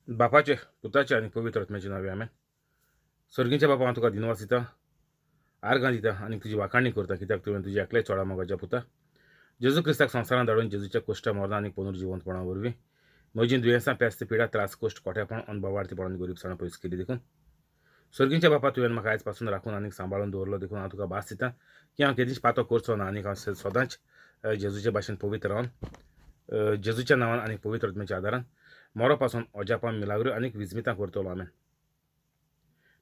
बापाचे, पुताचे आनी पवित्र आत्म्याचे नांवे आमेन. सर्गींच्या बापा, हांव तुका दिनवास दिता, आर्गां दिता आनी तुजी वाखाणी करता, कित्याक तुवें तुज्या एकल्या चोडा मोगाच्या पुता जेजू क्रिस्ताक संवसारांत धाडून जेजूच्या कश्टा, मरणां आनी पुनर्जिवंतपणा वरवीं म्हजीं दुयेंसां, पेस्त, पिडा, त्रास, कश्ट, कोट्यापण, अनभावार्थीपण आनी गरिबसाणां पयस केली. देखून सर्गींच्या बापा, तुवें म्हाका आयज पासून राखून आनी सांबाळून दवरलो, देखून हांव तुका भास दिता की हांव केदींच पातो करचो ना आनी हांव सदांच जेजूचे भाशेन पवित्र रावन जेजूच्या नांवान आनी पवित्र आत्म्याच्या आदारान मरो पासून अजापां, मिलाग्रो आनी विजमितां करतलो. आमेन.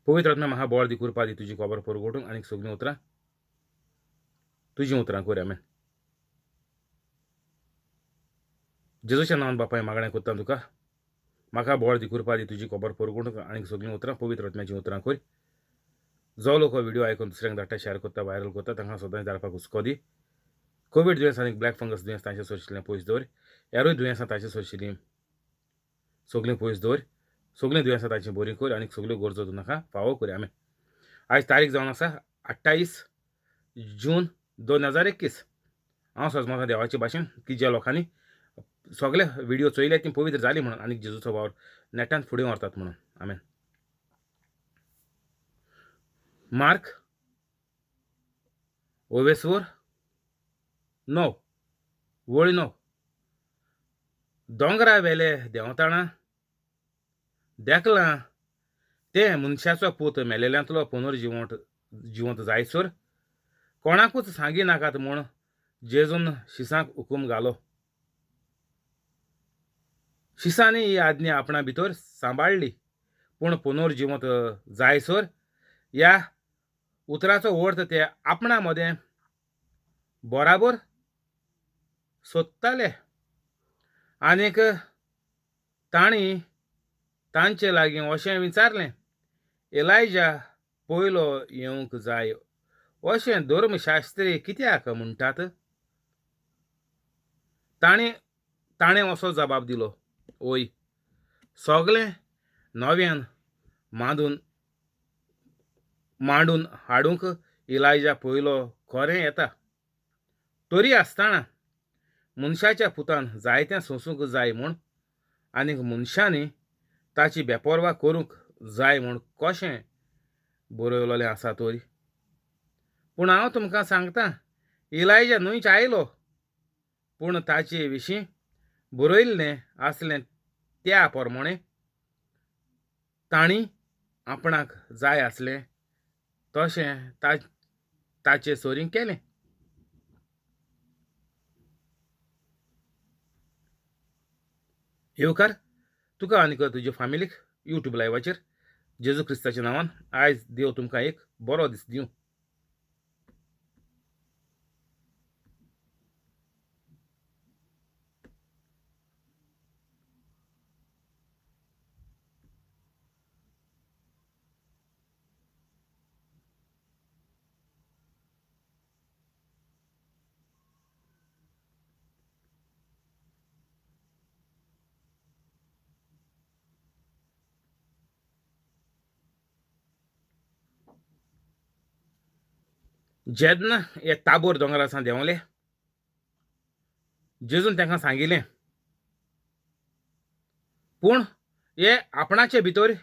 पवित्र आत्म्या, म्हाका बळ दी, कृपा दी, तुजी खबर परगटूंक आनी सगळीं उतरां तुजीं उतरां कर. आमेन. जेजूच्या नांवान बापाय मागणें करता तुका, म्हाका बळ दी, कृपा दी, तुजी खबर परगटूंक आनी सगळीं उतरां पवित्र आत्म्याचीं उतरां कर. जो लोक हो व्हिडिओ आयकून दुसऱ्यांक धाडटा, शेअर करता, व्हायरल करता, तांकां सदांच धाडपाक हुस्को दी. कोवीड दुयेंस आनी ब्लॅक फंगस दुयेंस तांचे सरशिल्लें पयस दवर. हेरूय दुयेंसां तांचे सरशिल्लीं सगळीं पयस दवर. सगळीं दुयेंसां तांचीं बरीं कर आनी सगल्यो गरजो तूं तांकां फावो कर. आमेन. आयज तारीख जावन आसा 28 जून 2021. हांव सजमता देवाचे भाशेन की ज्या लोकांनी सगळे व्हिडिओ चोयले ती पवित्र जाली म्हणून आनी जेजूचो वावर नेटान फुडें व्हरतात म्हणून. आमेन. मार्क ओवेसवर 9 वळी 9. दोंगरा वेले देंवताणा देखलां तें मनशाचो पूत मेलेल्यांतलो पुनर्जिवंत जिवंत जायसर कोणाकूच सांगी नाकात म्हूण जेजून शिसांक हुकूम घालो. शिसांनी ही आज्ञा आपणा भितर सांबाळ्ळी, पूण पुनर्जिवंत जायसर ह्या उतराचो अर्थ ते आपणा मदें बराबर सोदताले आनीक तांणी तांचे लागीं अशें विचारलें, एलायजा पयलो येवंक जाय अशें धर्मशास्त्री कित्याक म्हणटात? ताणें असो जबाब दिलो, ओय, सगळें नव्यान मांडून हाडूंक इलायजा पयलो खरें येता, तरी आसतना मनशाच्या पुतान जायतें सोंसूंक जाय म्हूण आनीक मनशांनी ताची बेपर्वा करूंक जाय म्हूण कशें बरयलेलें आसा तरी. पूण हांव तुमकां सांगता, इलायजा न्हूच आयलो, पूण ताचे विशीं बरयल्लें आसलें त्या प्रमाणें तांणी आपणाक जाय आसलें तशें ताचे सरीं केलें. येवकार तुका आनी तुज्या फामिलीक यूट्यूब लायवाचेर जेजू क्रिस्ताच्या नांवान. आयज देव तुमकां एक बरो दीस दिवं. जेन्ना हे ताबोर दोंगरा सावन देंवले, जेजून तांकां सांगिलें, पूण हे आपणाचे भितर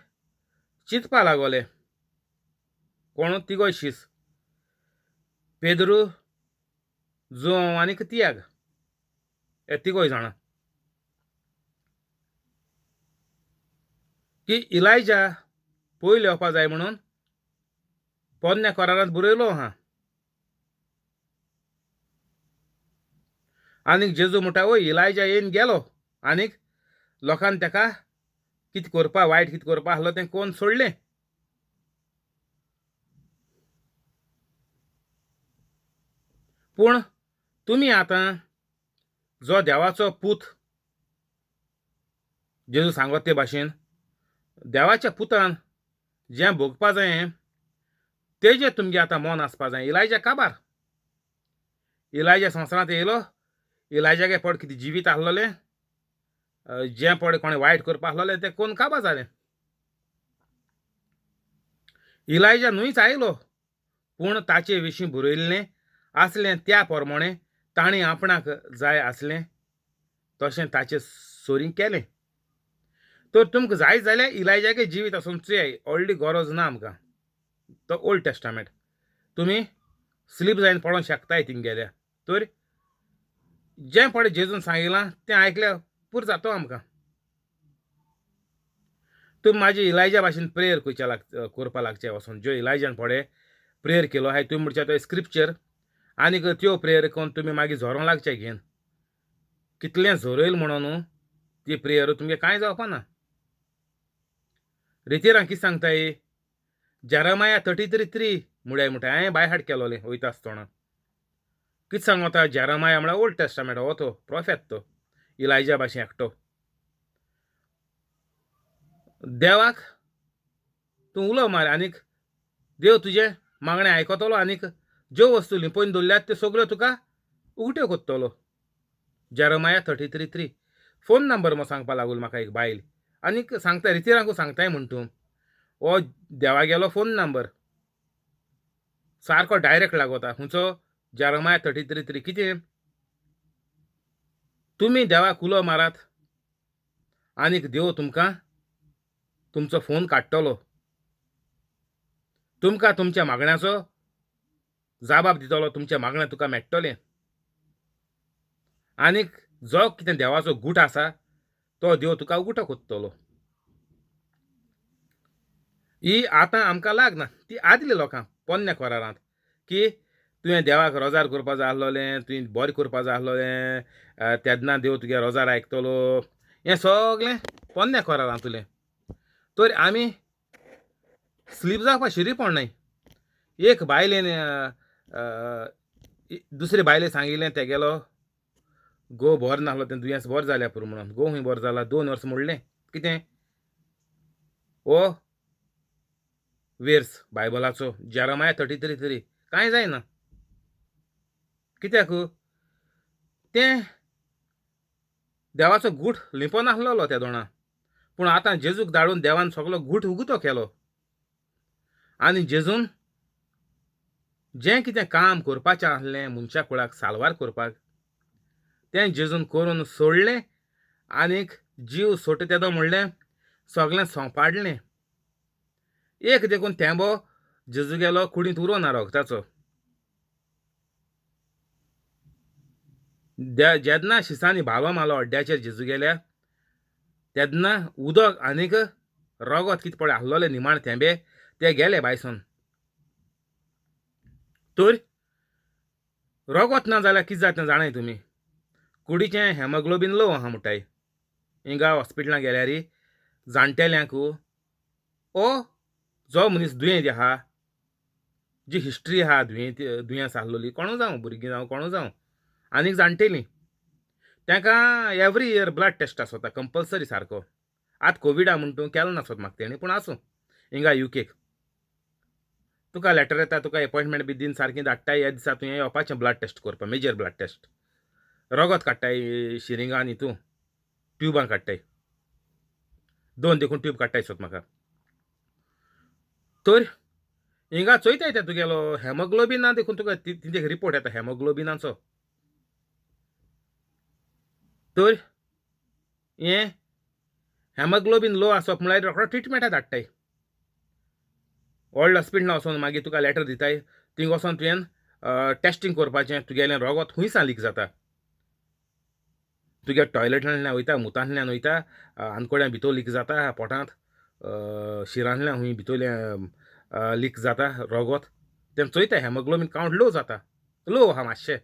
चिंतपा लागले. कोण तिगोय शीस, पेद्रू, जुआंव आनी तियाग, हे तिगोय जाणां की इलायजा पयलो येवपा जाय म्हणून पोन्न्या करारांत बरयलो आहा. आनीक जेजू म्हणटा, वय इलायजा येवन गेलो आनीक लोकान ताका कितें करपा, वायट कितें करपा आसलो तें कोण सोडलें. पूण तुमी आतां जो देवाचो पूत जेजू सांगत ते भाशेन देवाच्या पुतान जें भोगपा जाय तेजें तुमगें आतां मन आसपा जाय. इलायजा काबार, इलायजा संवसारांत येयलो, इलायजागे पड कितें जिवीत आसलेलें, जें पड कोणें वायट करपा आसलेलें तें कोण काबार जालें. इलायजा न्हूच आयलो, पूण ताचे विशीं बरयल्लें आसलें त्या प्रमाणें तांणी आपणाक जाय आसलें तशें ताचे सरीं केलें. तर तुमकां जाय जाल्यार इलायजाचें जिवीत आसून चोयाय, व्हडली गरज ना आमकां. तो ओल्ड टेस्टामेंट तुमी स्लीप जायन पडोंक शकताय तिंगेल्या. तर जें पळय जेजून सांगिलां तें आयकल्यार पुरो जातो आमकां. तुमी म्हाजी इलायजा भाशेन प्रेयर करच्या लाग करपा लागचें वचोन. ज्यो इलायजान पळय प्रेयर केलो आहाय तुमी म्हणचे तो स्क्रिप्चर आनीक त्यो प्रेयर करून तुमी मागीर झरोंक लागचे घेवन. कितलें झरयल म्हणून न्हू ती प्रेयर तुमगें कांय जावपा ना. रितीरां कितें सांगताय, जेरमाया 33:3 मुड्याय म्हणटा हांवें बाय हाड केलोलें वयता आसतना. कितें सांगता जेरमाया म्हळ्यार ओल्ड टेस्टामेंट हो तो प्रोफेत, तो इलायजा भाशेन एकटो. देवाक तूं उलो मार आनीक देव तुजें मागणें आयकतलो आनीक ज्यो वस्तू लिपोवन दवरल्यात त्यो सगळ्यो तुका उगट्यो करतलो. जेरमाया 33:3 फोन नंबर मो सांगपा लागलो म्हाका एक बायल आनीक सांगता रितीरांकू सांगताय म्हण तूं हो देवागेलो फोन नंबर सारको डायरेक्ट लागता खंयचो जेरमाया 33:3. कितें तुमी देवाक उलो मारात आनीक देव तुमकां तुमचो फोन काडटलो, तुमकां तुमच्या मागण्याचो जाबाब दितलो, तुमचें मागणें तुका मेळटलें. आनीक जो कितें देवाचो गूट आसा तो देव तुका उगटो कोत्तलो. ही आतां आमकां लागना ती आदली लोकांक पोन्न्या कोरारांत की तुवें देवाक रोजार करपा जाय आसलोलें, तुवें बरें करपा जाय आसलोलें, तेन्ना देव तुगे रोजार आयकतलो, हें सगलें पोन्न्या कोरारांतलें. तर आमी स्लीप जावपा शिरी पडनाय. एक बायलेन दुसरे बायले सांगिल्लें तेगेलो घोव बरो नासलो, तें दुयेंस बरें जाल्या पुरो म्हणून. घोव खंय बरो जाला, 2 वर्सां म्हणलें कितें हो वेर्स बायबलाचो जेरमाया 33:3 कांय जायना. कित्याक तें देवाचो गूट लिपोन नासलेलो त्या दोणा, पूण आतां जेजूक धाडून देवान सगलो गूट उगतो केलो आनी जेजून जें कितें काम करपाचें आसलें मनशा कुळाक साल्वार करपाक तें जेजून करून सोडलें आनीक जीव सोडटा तेदो म्हणलें सगलें सोंपाडलें. एक देखून थेंबो जेजू गेलो कुडींत उरो ना रोगताचो. जेन्ना शिसांनी भालो मारलो अड्ड्याचेर जेजू गेल्या तेन्ना उदक आनीक रगत कितें पळय आसलोलें निमाण थेंबे ते गेले बायसून. तर रगत ना जाल्यार कितें जाता जाणाय तुमी, कुडीचें हेमोग्लोबीन लो आहा म्हणटाय. हिंगा हॉस्पिटलां गेल्यार जाणटेल्यांक ओ जो मनीस दुयेंत आहा, जी हिस्ट्री आहा दुयेंत दुयेंस आसलोली, कोणू जावं भुरगीं जावं कोणू जावं आनीक जाणटेलीं, तांकां एवरी इयर ब्लड टेस्ट आसता कंपल्सरी सारको. आतां कोविडा म्हण तूं केलो नासत म्हाका तेणी, पूण आसूं. हिंगा युकेक तुका लेटर येता, तुका एपॉयंटमेंट बी दिन सारकी धाडटाय, ह्या दिसा तुवें येवपाचें ब्लड टेस्ट करपाक, मेजर ब्लड टेस्ट. रगत काडटाय शिरिंगां आनी तूं ट्युबां काडटाय, 2 देखून ट्यूब काडटाय सोद म्हाका. तर हिंगा चोयताय ते तुगेलो हेमोग्लोबिना देखून तुका तिंचे रिपोर्ट येता हेमोग्लोबिनाचो. तर हें हेमोग्लोबीन लो आसप म्हळ्यार रोखडो ट्रिटमेंटा धाडटाय. व्हडल्या हॉस्पिटलां वचोन मागीर तुका लेटर दिताय, थिंग वचोन तुवें टेस्टींग करपाचें, तुगेलें रगत खंय सान लीक जाता, तुगे टॉयलेटांतल्यान वयता, मुतांतल्यान वयता, आनकोड्यां भितर लीक जाता, पोटांत शिरांतल्यान खंय भितरल्यान लीक जाता रगत, तें चोयता हेमोग्लोबीन कावंट लो जाता, लो आहा मातशें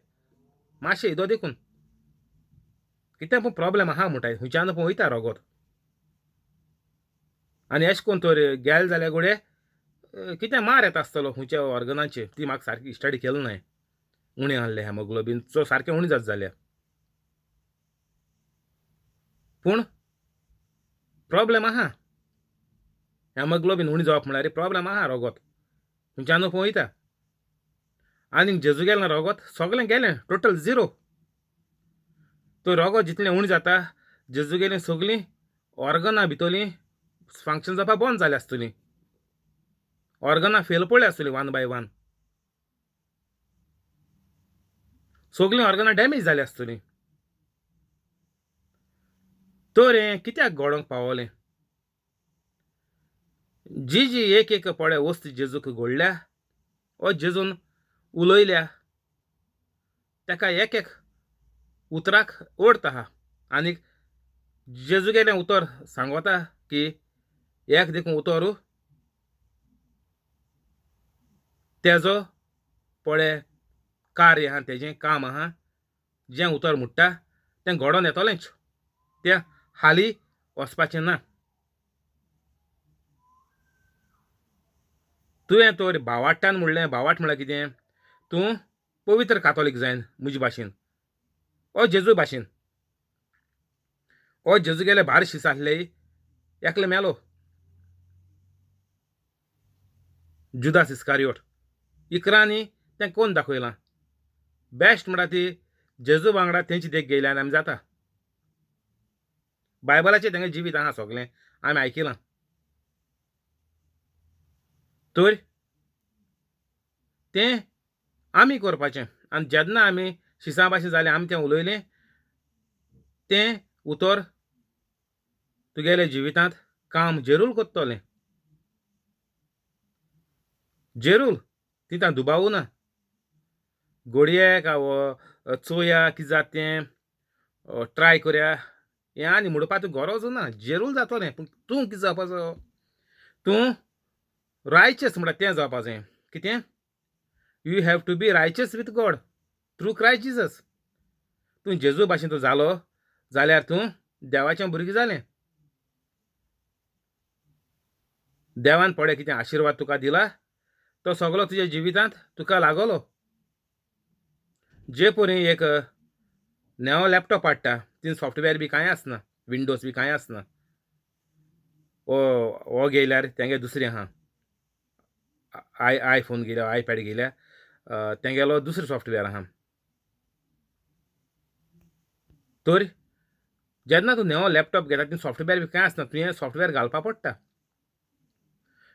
मातशें येदो देखून कितें पूण प्रोब्लेम आहा म्हणटाय, खंयच्यान पूण वयता रगत. आनी अशें करून तर गेले जाल्यार घडये कितें मार येता आसतलो खंयच्या ऑर्गनाचेर, ती म्हाका सारकी स्टडी केली ना. उणें आहलें हेमोग्लोबीन चो सारकें उणें जाता जाल्यार, पूण प्रोब्लेम आहा. हेमोग्लोबीन उणें जावप म्हळ्यार प्रोब्लेम आहा, रगत खंयच्यान पूण वयता. आनीक जेजू गेलें रगत सगलें गेलें टोटल झिरो. तर रगत जितलें उणें जाता जेजू गेलीं सगलीं ऑर्गनां भितरलीं फंक्शन जावपा बंद जालीं आसतलीं, ऑर्गनां फेल पडली आसतलीं 1 बाय 1, सगलीं ऑर्गनां डॅमेज जालीं आसतलीं. तर हें कित्याक घडोवंक पावलें? जी जी एक एक पळे वस्त जेजूक घडल्या वो जेजून उलयल्या ताका एक एक उतराक अर्थ आहा आनी जेजूगेलें उतर सांगता की एक देखून उतर तेजो पळे कार्य आहा, तेजें काम आहा, जें उतर म्हणटा तें घडोवन येतलेंच, तें हाली वचपाचें ना. तुवें तर भावाट्टान म्हणलें, भावाट म्हणल्यार कितें, तूं पवित्र कातोलीक जायन म्हजे भाशेन ओ जेजू भाशेन. ओ जेजू गेले भार शीस आसले एकले मेलो जुदास इस्कारियोट. इकरांनी तें कोण दाखयलां बेस्ट म्हणटा ती जेजू वांगडा तेंची देख घेयल्यान आमी जाता. बायबलाचें तेंगे जिवीत आहा सगलें आमी आयकिलां. तर तें आमी करपाचें आनी जेन्ना आमी शिसां भाशेन जालें आमी तें उलयलें तें उतर तुगेल्या जिवितांत काम जेरूल करतलें, जेरूल तितूंत दुबावू ना. घडयेक वो चोया कितें जाता तें ट्राय करया हें आनी म्हणपा तुका गरज ना, जेरूल जातलें. पूण तूं कितें जावपाचो, तूं रायचस म्हणटा तें जावपाचें. कितें, you have to be righteous with God through Christ Jesus. तूं जेजू भाशेन तूं जालो जाल्यार तूं देवाचें भुरगें जालें. देवान पळय कितें आशिर्वाद तुका दिला तो सगलो तुज्या जिवितांत तुका लागलो. जे परी एक नवो लॅपटॉप हाडटा तीन सॉफ्टवेअर बी कांय आसना, विंडोज बी कांय आसना, ओ घेयल्यार तेंगे दुसरें आहा, आयफोन घेयल्या आयपॅड घेयल्या तेंगेलो दुसरें सॉफ्टवेअर आहा. तर जेन्ना तूं नवो लॅपटॉप घेता तीन सॉफ्टवेअर बी कांय आसना, तुवें सॉफ्टवेअर घालपा पडटा.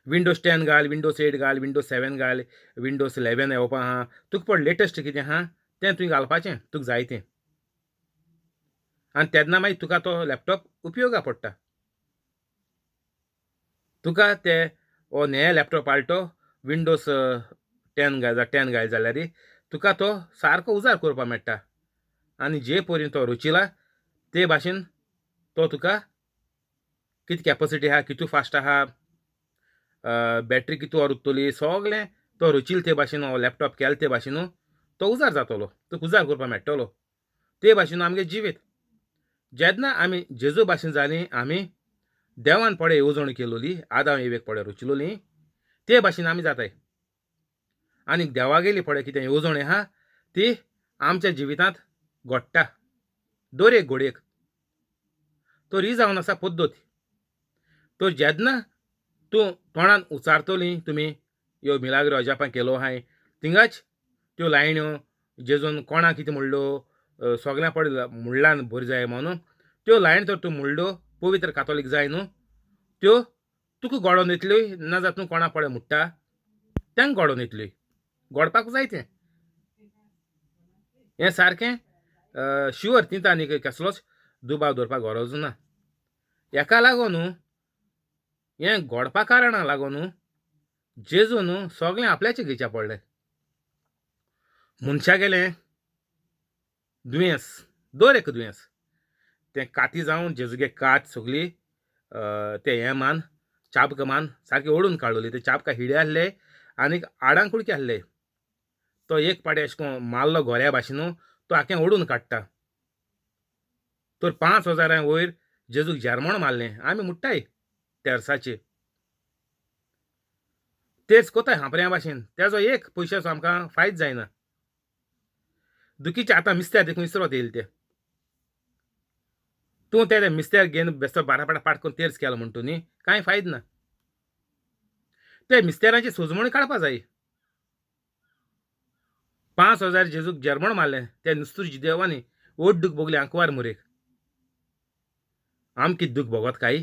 विंडोज 10 घाल, विंडोज 8 घाल, विंडोज 7 घाल, विंडोज 11 येवपा आहा, तुका पड लेटस्ट कितें आहा तें तुवें घालपाचें तुका जाय तें, आनी तेन्ना मागीर तुका तो लॅपटॉप उपयोगा पडटा. तुका ते हो नये लॅपटॉप हाडलो विंडोज 10 घाल 10 घाल जाल्यार तुका तो सारको उजार करपाक मेळटा आनी जे परी तो रुचिला ते भाशेन तो तुका कितें कॅपसिटी आहा, कितू फास्ट आहा, बॅटरी कितू वर उरतली, सगलें तो रुचील ते भाशेन हो लॅपटॉप केल ते भाशेन तो उजार जातलो, तुका उजार करपाक मेळटलो. ते भाशेन आमगे जिवीत जेन्ना आमी जेजू भाशेन जालीं, आमी देवान पळय येवजण केलोली, आदाम एवेक पळय रुचिलोली ते भाशेन आमी जाताय. आनी देवागेली पळय कितें येवजण आहा ती आमच्या जिवितांत घडटा दर एक घडयेक. तर ही जावन आसा पद्दत. तर जेन्ना तूं तोंडान उचारतली तुमी ह्यो मिलाग्रो अजापां केलो आहाय, थिंगाच त्यो लायण्यो जेजून कोणा कितें म्हणलो सगळ्यां पळय मुळ्ळान बरी जाय म्हणून त्यो लायन तर तूं म्हणलो पवित्र कातोलीक जाय न्हू, त्यो तुका घडोवन येतल्यो ना जाल्यार तूं कोणा पळय म्हणटा तांकां घडोवन येतल्यो, घडपाक जाय तें. हें सारकें शुअर, तितूंत आनी कसलोच दुबाव दवरपाक गरज ना. हेका लागून हें घडपा कारणाक लागून जेजून सगळें आपल्याचें घेवचें पडलें. मनशा गेलें दुयेंस, दर एक दुयेंस, तें काती जावन जेजुगे कात सगली तें हें मान चाबक मान सारकें ओडून काडलोली, ते चाबका हिडे आसले आनी आडां कुडके आसले. तो एक पाटी अशें करून मारलो गोऱ्या भाशेन तो आखें ओडून काडटा. तर 5000 वयर जेजूक जेरमण मारलें आमी मुट्टाय तेर्साचे तेच कोताय हांपऱ्या भाशेन, तेजो एक पयशाचो आमकां फायद जायना. दुखीचे आतां मिस्त्यार देखून इसरोत येयले ते, तूं ते मिस्त्यार घेवन बेस्तो बारापाटा पाट करून तेर्स केलो म्हणटू न्ही, कांय फायद ना. ते मिस्त्यारांची सोजमणी काडपा जाय. 5000 जेजूक जेरमण मारलें ते नुस्तूर जिदेवांनी ओड दूख भोगली आंकवार मुरेक. आम कितें दूख भोगत काय,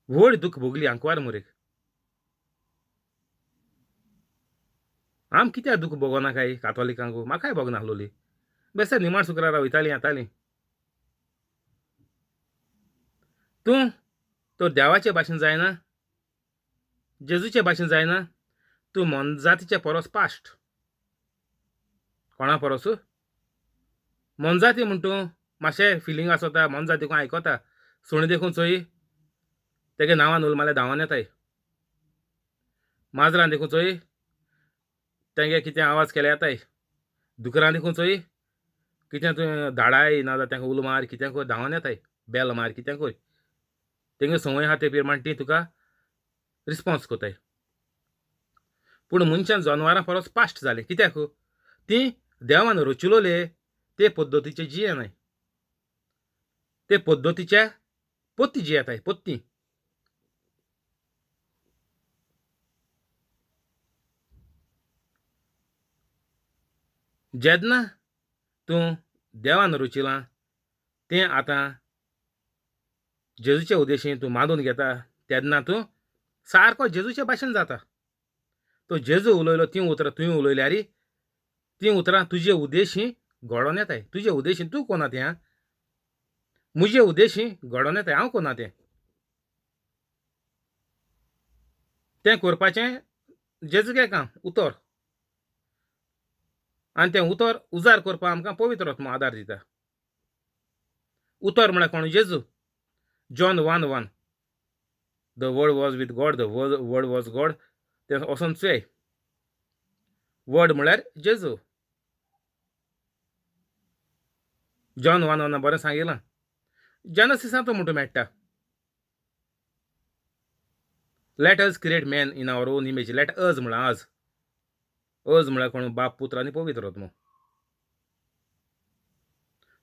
व्हड दूख भोगली आंकवार मुरेक. आम कित्याक दूख भोगना काय कातोलिकांक, म्हाकाय भोगनासलोली. बेस्ते निमाण शुक्रारा वयताली येताली. तूं तर देवाचे भाशेन जायना, जेजूचे भाशेन जायना, तूं मोनजातीचे परस पाश्ट. कोणा परस? मोनजाती म्हण तूं मातशें फिलींग आसता, मोनजाती देखून आयकता, सुणें देखून चोय तेगे नांवान उलो मारल्यार धांवन येताय, माजरां देखून चोय तेंगे कितें आवाज केल्यार येताय, दुकरां देखून चोय कितें तुवें धाडाय ना जाल्यार तांकां उलो मार कितें कर धांवन येताय, बेल मार कितें कर, तेंगे संवय आहा ते प्रमाण ती तुका रिस्पोन्स कोताय. पूण मनशान जनवरां परस पाश्ट जालें. कित्याक? तीं देवान रचिलोले ते पद्दतीचे जियेनाय, ते पद्दतीच्या पोत्ती जियेताय, पोत्ती. जेन्ना तूं देवान रचिलां तें आतां जेजूचे उद्देशीन तूं मानून घेता तेन्ना तूं सारको जेजूचे भाशेन जाता. तो जेजू उलयलो तीं उतरां तुवें उलयल्यार तीं उतरां तुजे उद्देशी घडोवन येताय. तुजे उद्देशी तूं कोणा तें, आं, म्हजे उद्देशी घडोवन येताय, हांव कोणा तें. तें करपाचें जेजूगे काम उतर, आनी तें उतर उजार करपाक आमकां पवित्र आत्मो आदार दिता. उतर म्हळ्यार कोण? जेजू. John 1:1, the word was with God, the word was God. तें वचोन चोय, वर्ड म्हळ्यार जेजू. जॉन 1:1 बरें सांगिलां. जेनसिसांत म्हणटा मेळटा, let us create man in our own image. Let us म्हळ्यार आज, अज म्हळ्यार कोण? बाप, पुत्र आनी पवित्र आत्मो.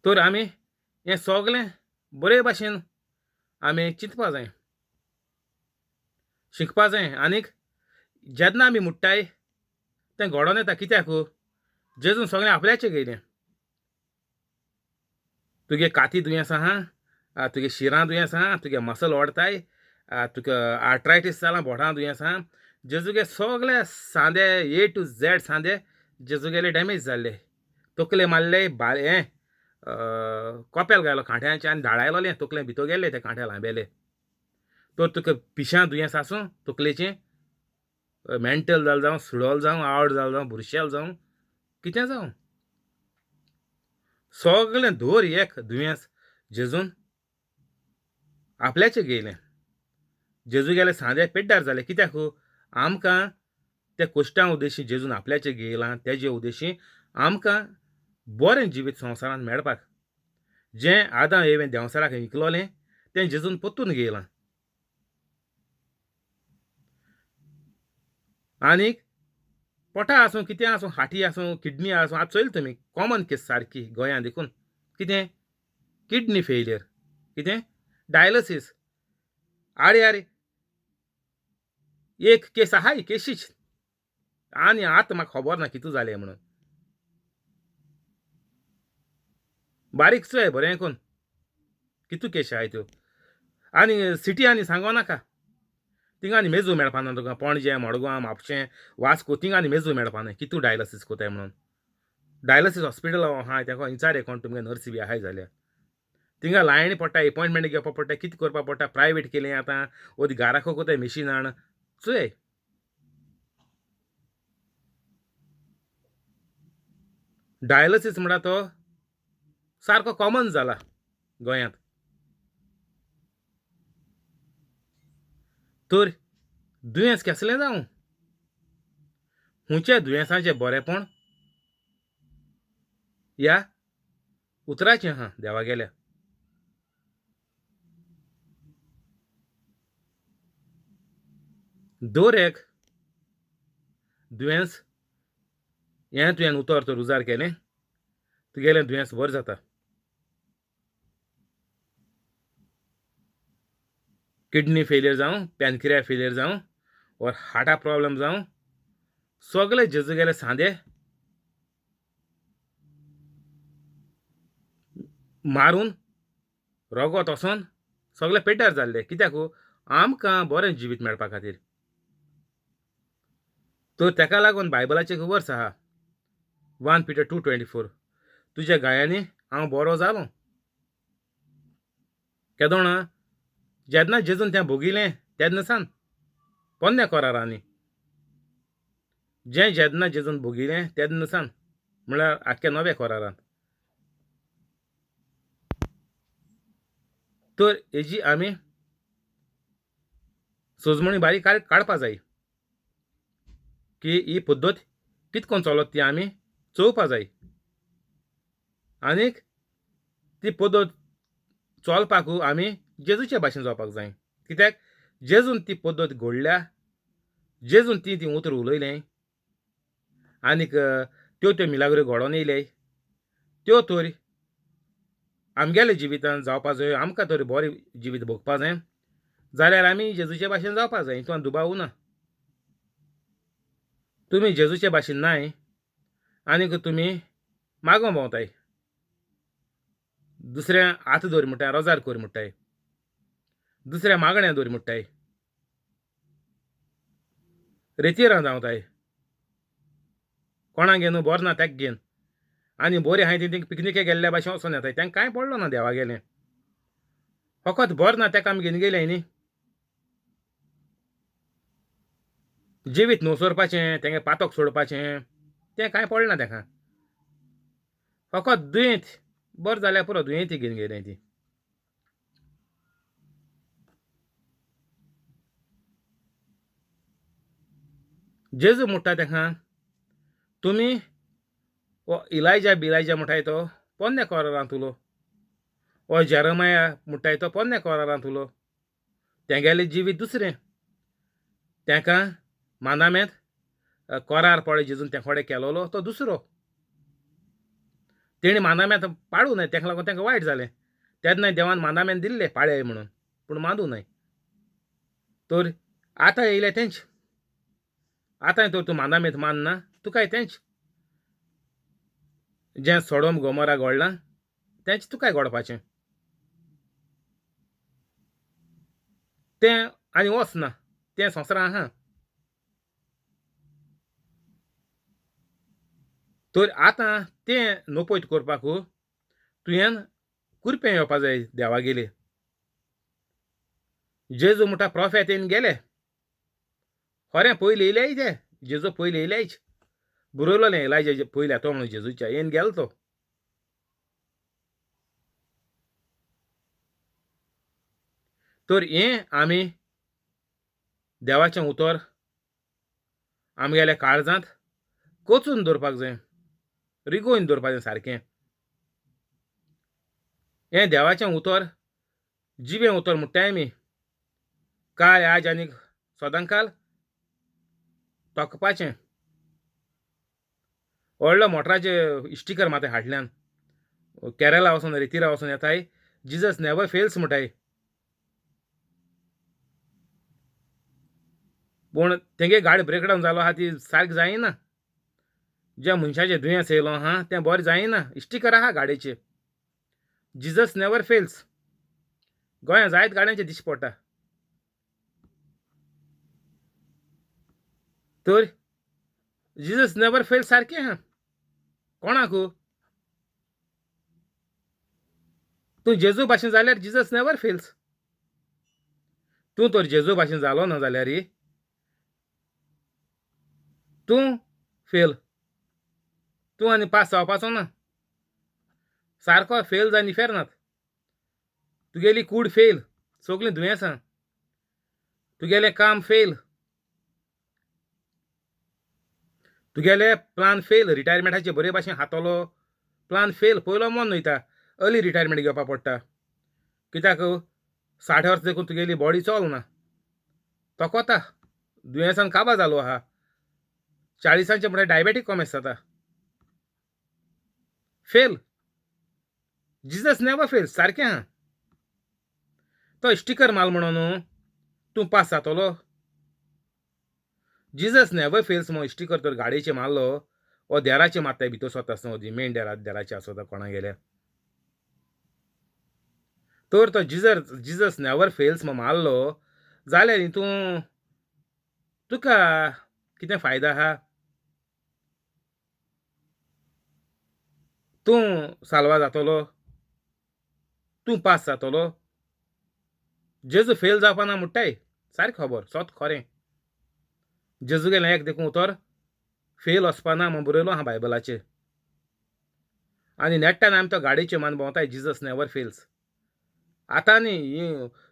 तर आमी हें सगलें बरे भाशेन आमी चिंतपा जाय, शिकपा जाय. आनीक जेन्ना आमी मुट्टाय तें घडोवन येता. कित्याक? जेजून सगळें आपल्याचें घेयलें. तुगे काती दुयेंस आहा, तुगे शिरां दुयेंस आहा, तुगे मसल ओडताय, तुका आर्थरायटीस जालां, बोटां दुयेंस आहा, जेजूगे सगळे सांदे ए टू झॅड सांदे जेजूगेले डॅमेज जाल्ले. तकले मारले, हें कोपेल घालो कांट्यांचें आनी धाडायलोलें, तकले भितर गेल्ले ते कांट्या लांबेले. तर तुका पिशां दुयेंस आसूं, तकलेचें मेंटल जालें जावं, सुडोल जावं, आवड जालें जावं, बुरशेल जावं, कितें जावं, सगळें दर एक दुयेंस जेजून आपल्याचें घेयलें. जेजू गेले सांदे पेड्ड्यार जाले. कित्याक? आमकां त्या कोश्टां उद्देशी जेजून आपल्याचें घेयलां, तेजे उद्देशी आमकां बरें जिवीत संवसारांत मेळपाक. जें आदां एवें देंवसाराक विकलोलें तें जेजून परतून घेयलां. आनीक पोटा आसूं, कितें आसूं, हाटी आसूं, किडनी आसूं, आतां चोयलें तुमी कॉमन केस सारकी गोंयांत देखून कितें किडनी फेलियर, कितें डायलिसीस. आरे आरे एक केस आहाय, केशीच आनी आतां म्हाका खबर ना कितू जालें म्हणून. बारीक चोय बरें करून कितू केश आहाय त्यो. आनी सिटी आनी सांगो नाका, थिंगा आनी मेजू मेळपा ना तुका. पणजे, मडगांव, म्हापशें, वास्को थिंगा आनी मेजू मेळपा ना कितू डायलिसीस कोताय म्हणून. डायलिसीस हॉस्पिटल आहाय तेका इंचार कोण तुमगे नर्सी बी आहाय जाल्यार थिंगा लायनी पडटा, एपॉयंटमेंट घेवपा पडटा, कितें करपा पडटा. प्रायवेट केलें आतां ओदी घराको कोताय मेशीन हाण चोय. डायलिसीस म्हणटा तो सारको कॉमन जाला गोंयांत. तर दुयेंस केसलें जावं, हुंयच्या दुयेंसाचें बरेंपण ह्या उतराचें आहा देवा गेल्या. दर एक दुयेंस हें तुवें उतर तर उजार केलें, तुगेलें दुयेंस बरें जाता. किडनी फेलियर जावं, पॅनक्रिया फेलियर जावं, ऑर हार्टा प्रॉब्लम जावं, सगळे जेजूगेले सांदे मारून रगत वचोन सगळे पेड्ड्यार जाल्ले. कित्याक? आमकां बरें जिवीत मेळपा खातीर. तर तेका लागून बायबलाचें एक वर्स आहा, 1 Peter 2:24, तुज्या गायांनी हांव बरो जालो. केदोणा जेन्ना जेजून तें भोगिलें तेन्ना सान पोन्न्या कोरारांनी जें जेन्ना जेजून भोगिलें तेन्ना सान म्हळ्यार आख्ख्या नव्या कोरारांत. तर हेजी आमी सजमणी बारीक काडपा जाय की ही पद्दत कितकोन चलत ती आमी चोवपा जाय आनीक ती पद्दत चलपाक आमी जेजूचे भाशेन जावपाक जाय. कित्याक जेजून ती पद्दत घडल्या, जेजून ती ती उतरां उलयलें आनीक त्यो त्यो मिलाग्रो घडोवन येयले, त्यो तर आमगेले जिवितांत जावपा जाय. आमकां तर बरें जिवीत भोगपा जाय जाल्यार आमी जेजूचे भाशेन जावपा जाय, हितून दुबाव ना. तुमी जेजूचे भाशेन नाय आनीक तुमी मागों भोंवताय, दुसऱ्या हात दवर म्हणटाय, रोजार कर म्हणटाय, दुसऱ्या मागण्या दवर म्हणटाय, रेतिरां धांवताय, कोणाक घेवन बरें ना तेका घेवन आनी बरें आहाय ती पिकनिके गेल्ल्या भाशेन वचोन येताय, तांकां कांय पडलो ना देवा गेलें, फकत बरें ना तेका आमी घेवन गेले न्ही. जिवीत नोसरपाचें, तेंगे पातक सोडपाचें तें कांय पडना तेका, फकत दुयेंत बरें जाल्यार पुरो, दुयेंती घेवन गेलें ती. जेजू म्हणटा तेका तुमी हो इलायजा बिलायजा म्हणटाय तो पोन्न्या कोरारांत उलो, हो जेरमाया म्हणटाय तो पोन्न्या कोरारांत उलो, तेगेलें जिवीत दुसरें. तेका मानामेत कोरार पळय जेजून ते कडेन केलोलो तो दुसरो, तेणी मानामेत पाडूं न्हय, तेका लागून तेंका वायट जालें. तेन्ना देवान मानामेन दिल्ले पाळ्याय म्हणून, पूण मांदू न्हय. तर आतां येयलें तेंच, आतां तर तूं मानामेत मानना, तुकाय तेंच जें सोडोम गोमोरा घडलां तेंच तुकाय घडपाचें. तें आनी वचना, तें संवसारां आहा. तर आतां तें नपयत करपाक तुवें कुरपें येवपा जाय देवागेले. जेजू म्हणटा प्रोफेत येवन गेले, खरें पयलीं येयलेय ते, जेजू पयलीं येयलेच, बरयलोलें एलायजा पयलीं येतो म्हणून जेजूच्या येवन गेलो तो. तर हें आमी देवाचें उतर आमगेल्या काळजांत कोचून दवरपाक जाय, रिगोवन दवरपाक जाय सारकें. हें देवाचें उतर जिवें उतर म्हणटाय आमी, काल आज आनी सदांकाल तोखपाचें. व्हडलो मोटराचे स्टिकर मात हाडल्यान केरला वचोन रेतिरा वचोन येताय, जिजस नेवर फेल्स म्हणटाय, पूण तेंगे गाडी ब्रेकडावन जालो आहा ती सारकी जायना, ज्या मनशाचें दुयेंस येयलो आहा तें बरें जायना, स्टिकर आहा गाडयेचेर जिजस नेवर फेल्स. गोंया जायत गाडयांचे दिश्टी पडटा. तर जिजस नेवर फेल्स सारकें आहा. कोणाक तूं जेजू भाशेन जाल्यार जिजस नेवर फेल्स. तूं तर जेजू भाशेन जालो ना जाल्यार तूं फेल, तूं आनी पास जावपाचो ना, सारको फेल जावन इफेर्नात. तुगेली कूड फेल, सगळीं दुयेंसां, तुगेलें काम फेल, तुगेले प्लान फेल, रिटायरमेंटाचे बरे भाशेन हातलो प्लान फेल, पयलो मन वयता, अर्ली रिटायरमेंट घेवपाक पडटा, कित्याक 60 वर्सां देखून तुगेली बॉडी चलना, तोकोता, दुयेंसान काबार जालो आहा, 40 म्हळ्यार डायबेटीक कॉमेस जाता, फेल. जिजस नेवर फेल सारकें आहा. तो स्टिकर माल म्हणून तूं पास जातलो. जिजस नेवर फेल्स म्हण स्टिकर तर गाडयेचेर मारलो वो देराचे मारताय भितर सोदता आसतना, मेन देराचे आसता कोणा गेल्या, तर तो जिजस नेवर फेल्स म्हण मारलो जाल्यार तूं तुका कितें फायदा आहा? तूं साल्वा जातलो, तूं पास जातलो. जेजू फेल जावपा ना म्हुट्टाय सारकें खबर सोत खरें. जेजू गेलें एक देखून उतर फेल वचपा ना म्हूण बरयलो आहा बायबलाचेर. आनी नेट्टान आमी तो गाडयेचेर मान भोंवताय जिजस नेवर फेल्स. आतां न्ही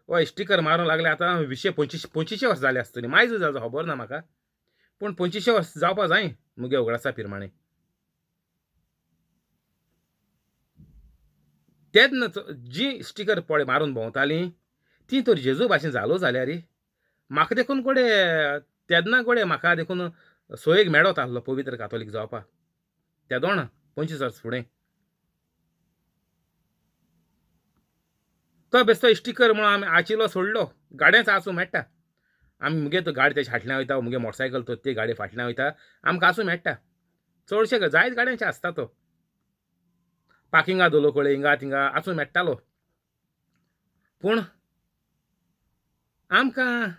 हय स्टिकर मारूंक लागले आतां विशे पंचवीशे वर्स जाले आसतली, मायज जालो खबर ना म्हाका, पूण 25 वर्स जावपा जाय मुगे उगडासा पिरमाणे. तेन्ना जी स्टिकर पळय मारून भोंवतालीं ती तर जेजू भाशेन जालो जाल्यार म्हाका देखून गोडे तेन्ना गोडे म्हाका देखून सोयेक मेळत आसलो पवित्र कातोलीक जावपाक तेदोणा 25 वर्स फुडें. तो बेस्तो स्टिकर म्हणून आमी आचिलो सोडलो, गाडयेच आसूं मेळटा आमी मुगे तो गाडी तेजे फाटल्यान वयता, मुगे मोटरसायकल तर ती गाडी फाटल्यान वयता, आमकां आसूं मेळटा. चडशे जायत गाडयांचे आसता तो पार्किंगा दवरलो कळय हिंगा थिंगा आसूं मेळटालो. पूण आमकां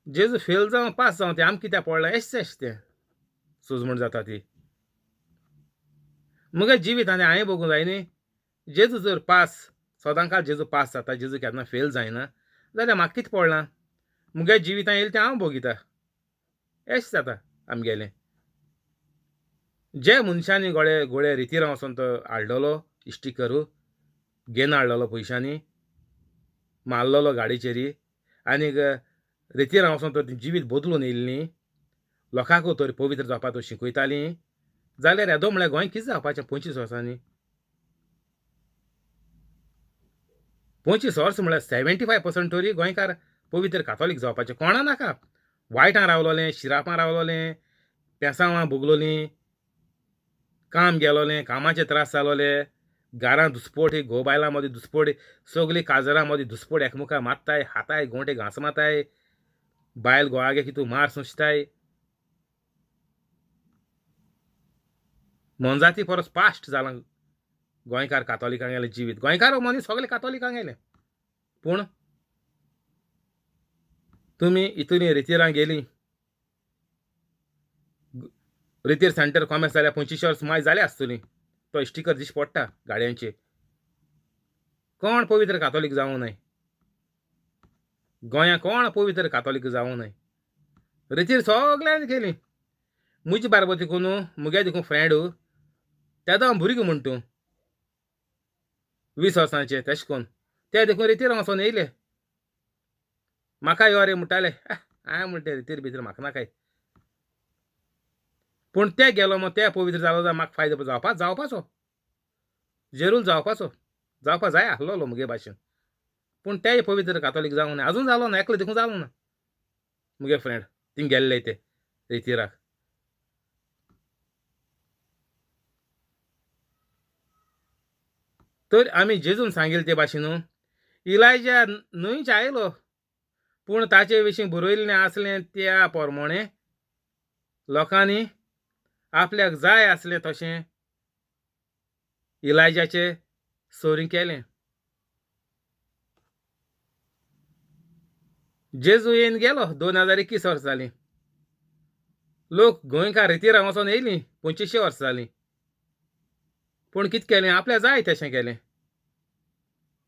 जेजू फेल जावं पास जावं तें आमकां कित्याक पडलां एशें एशें तें सुजमण जाता ती. मुगे जिवीत आनी हांवें भोगूंक जाय न्ही. जेजू जर पास सदांकाळ जेजू पास जाता, जेजू केन्ना फेल जायना जाल्यार म्हाका कितें पडलां? मुगे जिवितां येयलें तें हांव भोगिता, एशें जाता आमगेलें. जे मनशांनी गोडे गोडे रितीर वचोन तो हाडलेलो इस्टिकर घेवन हाडलेलो पयशांनी मारलेलो गाडयेचेर आनीक रितीर वचोन तर जिवीत बदलून येयल्लीं लोकांकू तर पवित्र जावपाक तर शिकयतालीं जाल्यार येदो म्हळ्यार गोंय कितें जावपाचें 25 वर्सांनी? 25 वर्स म्हळ्यार 75% तरी गोंयकार पवित्र कातोलीक जावपाचें. कोणा नाका वायटां रावलोलें, शिरापां रावलोलें, पेसांवां भोगलोलीं, काम गेलोलें, कामाचे त्रास जालोले, घरां दुस्पोट, घोव बायलां मदीं दुस्पोट, सगळीं काजरां मदीं दुस्पोट, एकमुखार मारताय हाताय गोंटे घांस मारताय, बायल घोवागे कितू मार सोंसताय. मोनजाती परस पास्ट जालां गोंयकार कातोलिकांगेलें जिवीत. गोंयकार मनीस सगळे कातोलिकांगेलें, पूण तुमी इतून रितीरां गेलीं, रितीर सेंटर कॉमेस जाल्यार 25 वर्स माय जाल्या आसतली, तो स्टिकर दिश्टी पडटा गाडयांचेर. कोण पवित्र कातोलीक जावं न्हय गोंया, कोण पवित्र कातोलीक जावं न्हय. रितीर सगल्यांनी केली. म्हजे बारबर देखून मुगे देखून फ्रेंड तेदो हांव भुरगीं म्हण तूं 20 वर्सांचे तेश कोन ते देखून रितीर वचोन येयले म्हाका यो रे म्हणटाले. हांवें म्हणलें रितीर भितर म्हाका नाकाय. पूण ते गेलो मग ते पवित्र जालो जाल्यार म्हाका फायदो जावपा जावपाचो, जरूर जावपाचो, जावपा जाय आसलोलो मुगे भाशेन. पूण तेय पवित्र कातोलीक जावं ना, आजून जालो ना, एकलो देखून जालो ना मुगे फ्रेंड थिंग गेल्ले ते रितीराक. तर आमी जेजून सांगिल्लें ते भाशेन इलायजा न्हंयच आयलो, पूण ताचे विशीं बरयल्लें आसलें त्या प्रमाणें लोकांनी आपल्याक जाय आसलें तशें इलायजाचे सोरी केलें. जेजू येवन गेलो 2021 वर्स जालीं. लोक गोंयकार रितीरां वचोन येयलीं 25 वर्स जालीं, पूण कितें केलें? आपल्याक जाय तशें केलें.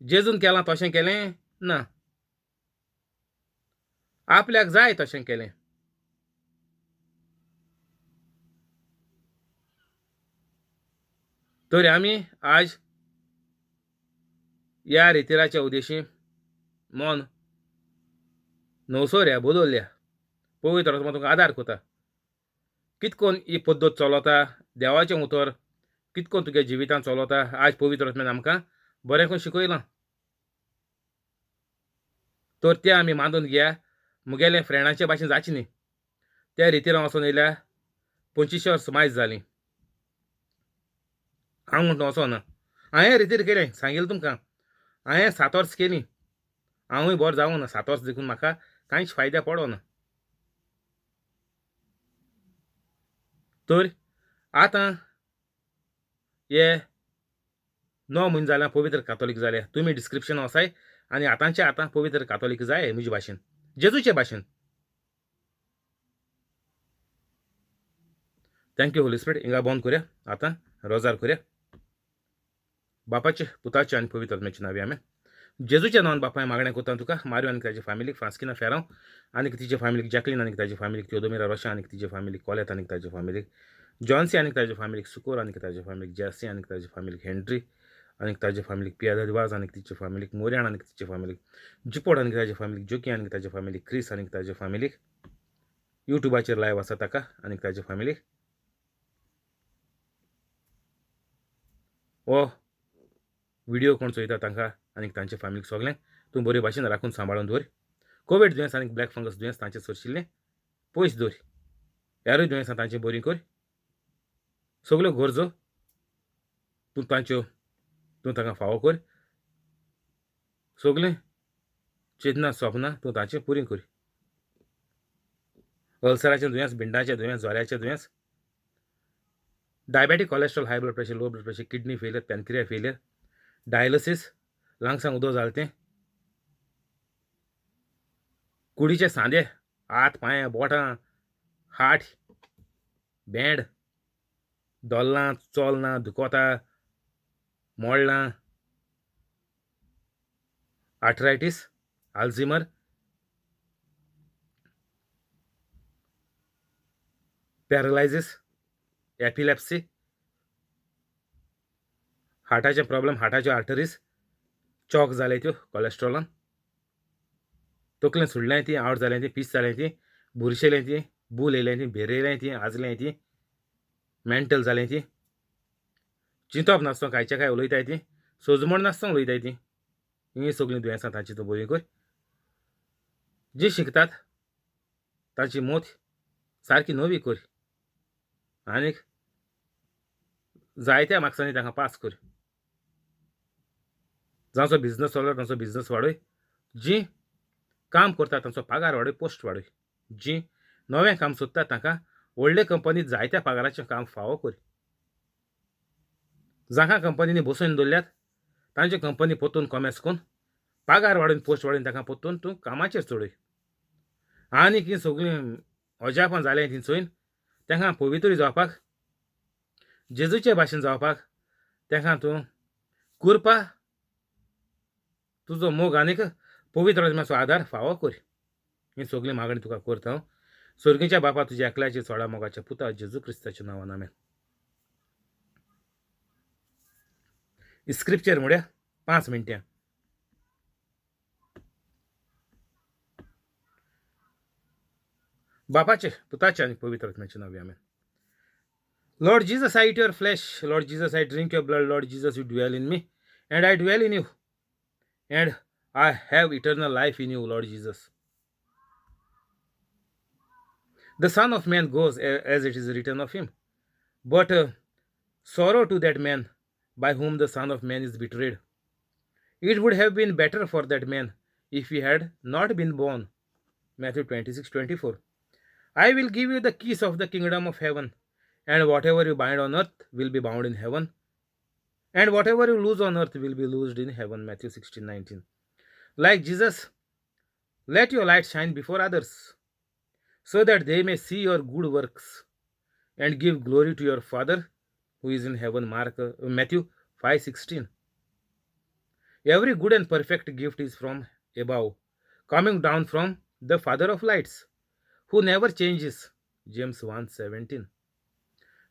जेजून केलां तशें केलें ना, आपल्याक जाय तशें केलें. तर आमी आज ह्या रितीराच्या उद्देशी मन नवसोऱ्या बदलल्या. पवित्र आत्मा तुमकां आदार करता. कितकोन ही पद्दत चलता, देवाचें उतर कितकोन तुगे जिवितांत चलता, आज पवित्र आत्म्यान आमकां बरें करून शिकयलां. तर तें आमी मानून घेया. मुगेले फ्रेंडाचे भाशेन जाचें न्ही. त्या रितीरां वचोन येयल्या 25 वर्स मायज जालीं. हांव म्हणटा वचोना. हांवें रितीर केलें सांगिल्लें तुमकां, हांवें 7 वर्स केलीं, हांवूय बरो जावं ना. 7 वर्स देखून म्हाका कांयच फायद्या पडना. तर आतां हे 9 म्हयने जाल्या पवित्र कातोलीक जाले. तुमी डिस्क्रिप्शन वचाय आनी आतांचे आतां पवित्र कातोलीक जाय म्हजे भाशेन, जेजूचे भाशेन. Thank you Holi spirit. हिंगा बंद करुया आतां, रोजार करुया. बापाचे, पुताचे आनी पवित्र आत्म्याचे नांवे आमेन. जेजूच्या नांवान बापाय मागणें करता तुका, मारियो आनी ताजे फामिलीक, फ्रांस्किना फेरांव आनी तिचे फामिलीक, जॅकलीन आनी ताजे फामिलीक, थियोदोमिरा रोशा आनी तिचे फामिलीक, कॉलेत आनी ताजे फामिलीक, जॉन्सी आनी ताजे फामिलीक, सुकोर आनी ताजे फामिलीक, जॅसी आनी ताजे फामिलीक, हेनरी आनी ताजे फामिलीक, पियाद वाज आनी तिचे फामिलीक, मोर्याण आनी तिचे फामिलीक, जिपोड आनी ताजे फामिलीक, जोकी आनी ताजे फामिलीक, क्रिस आनी ताजे फामिलीक, युट्यूबाचेर लायव आसा ताका आनी ताजे फामिलीक, हो व्हिडियो कोण चोयता तांकां आनी तांचे फामिलीक सगळ्यांक तूं बरे भाशेन राखून सांबाळून दवर. कोवीड दुयेंस आनी ब्लॅक फंगस दुयेंस तांचे सरशिल्लें पयस दवर. ह्यारूय दुयेंसां तांचे बरीं कर. सगल्यो गरजो तूं तांच्यो तूं तांकां फावो कर. सगळें चेतना सपनां तूं तांचें पुरी कर. अल्सराचें दुयेंस, बिंडाचें दुयेंस, जोऱ्याचें दुयेंस, diabetic, cholesterol, high blood pressure, low blood pressure, kidney failure, pancreas failure, dialysis, लंग्सांक उदक जालें तें, कुडीचे सांदे, हात पांय बोटां, हाट, बेंड, दोल्लां, Cholna, दुखोता, मोडलां, arthritis, आल्झिमर, पॅरलायजीस, एपिलॅप्सी, हार्टाचे problem, हार्टाच्यो arteries chalk जाले त्यो कॉलेस्ट्रॉलान, तकलें सुडलें ती, आवट जालें ती, पीस जालें ती, बुरशेलें ती, बूल येयलें ती, भेरेलें ती, आजलें ती, मेंटल जालें ती, चिंतप नासतना कांयचे काय उलयताय ती, सोजमण नासतना उलयताय ती, हीं सगळीं दुयेंसां तांची तूं बरी कर. जी शिकतात तांची मोत सारकी नवी कर आनीक जायत्या मार्क्सांनी तांकां पास कर. जांचो बिजनस चलता तांचो बिजनस वाडय, जीं काम करता तांचो पगार वाडय, पोस्ट वाडय, जीं नवें काम सोदता तांकां व्हडले कंपनीत जायत्या पगाराचें काम फावो कर. जांकां कंपनींनी बसोवन दवरल्यात तांचे कंपनी परतून कॉमेस करून पगार वाडोवन पोस्ट वाडोवन तांकां परतून तूं कामाचेर चडय. आनी हीं सगळीं अजापां जालें ती चोयन तांकां पवित्र जावपाक, जेजूचे भाशेन जावपाक तांकां तूं कुरपा, तुजो मोग आनीक पवित्र आत्म्याचो आदार फावो कर. ही सगळी मागणी तुका करता हांव सर्गीच्या बापा तुज्या एकल्याच्या चोडा मोगाच्या पुता जेजू क्रिस्ताच्या नांवान, आमेन. स्क्रिप्चर म्हळ्यार 5 मिनटां. बापाचे, पुताचे आनी पवित्र आत्म्याचे नांव, आमेन. Lord Jesus, I eat your flesh. Lord Jesus, I drink your blood. Lord Jesus, you dwell in me and I dwell in you, and I have eternal life in you, Lord Jesus. The Son of Man goes as it is written of him. But sorrow to that man by whom the Son of Man is betrayed. It would have been better for that man if he had not been born. Matthew 26:24. I will give you the keys of the kingdom of heaven, and whatever you bind on earth will be bound in heaven, and whatever you loose on earth will be loosed in heaven. Matthew 16:19. Like Jesus, let your light shine before others, so that they may see your good works and give glory to your Father who is in heaven. Matthew 5:16. Every good and perfect gift is from above, coming down from the Father of lights, who never changes. James 1:17.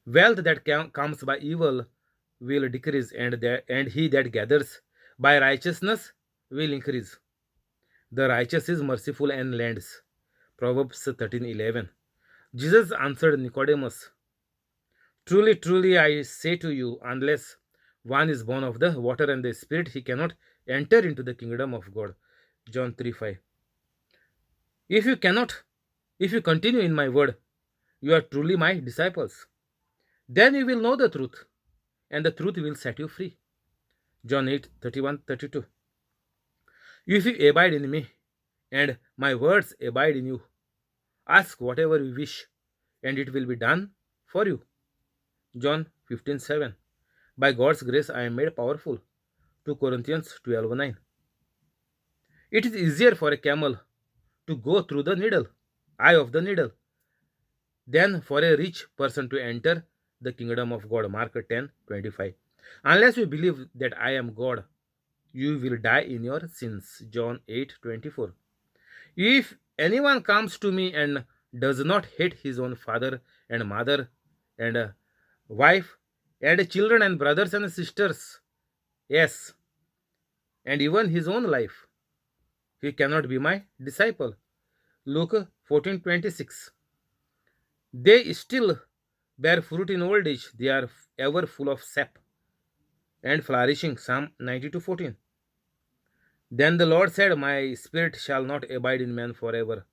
Wealth that comes by evil will decrease, and he that gathers by righteousness will increase. The righteous is merciful and lends. Proverbs 13:11. Jesus answered Nicodemus, Truly, truly, I say to you, unless one is born of the water and the Spirit, he cannot enter into the kingdom of God. John 3:5. If you cannot, if you continue in my word, you are truly my disciples. Then you will know the truth, and the truth will set you free. John 8:31-32. If you abide in me, and my words abide in you, ask whatever you wish, and it will be done for you. John 15:7. By God's grace I am made powerful. 2 Corinthians 12:9. It is easier for a camel to go through the needle, eye of the needle, than for a rich person to enter the kingdom of God. Mark 10:25. Unless you believe that I am God, you will die in your sins. John 8:24. If anyone comes to me and does not hate his own father and mother and wife and children and brothers and sisters, yes, and even his own life, he cannot be my disciple. Luke 14:26. They still bear fruit in old age, they are ever full of sap and flourishing. Psalm 92:14. Then the Lord said, My spirit shall not abide in man forever.